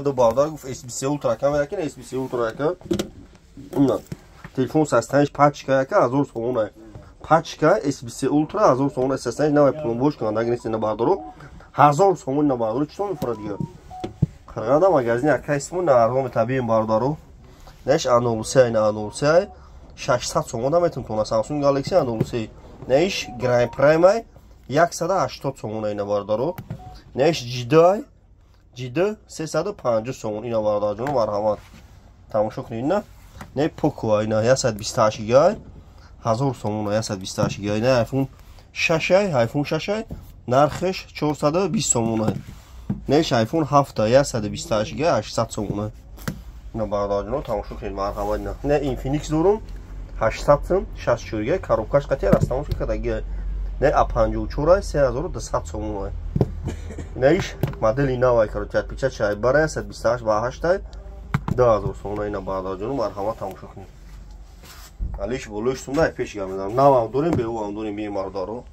Ду бародар гуфт S23 Ultra камера ки S23 Ultra яка. Ина телефон састаниш пачка яка 1000 сомон. Пачка S23 Ultra 1000 сомон састаниш навай пломбош кунанд, агар нест на бародаро 1000 сомон на бародаро чӣ мефурад дига. Қирғада магазин яка исмон на арзон табиин бародаро. Неш А03 на А03 600 сомон да метун тона Samsung Galaxy А03. Неш Grand Prime 180 сомон ина бародаро. Неш G2 G2 350 сомон ина бародарҷон марҳамат. Тамошо кунед ина. Не Poco ина 128 гигай 1000 сомон 128 гигай ина iPhone 6 iPhone 6 нархеш 420 сомон. Неш iPhone 7 128 гигай 800 сомон. Ина бародарҷон тамошо кунед марҳамат ина. Не Infinix дорум 800 сом 64 гигай коробкаш қатия растамошка кадаги. Не A54 3200 сомон. Неш модели навай короче печать шай барай 128 ба 8 2000 сомон ина бародарҷон марҳамат тамошо кунед. Алиш болош сумда пеш гам мезанам. Навам дорем, беувам дорем бе бародаро.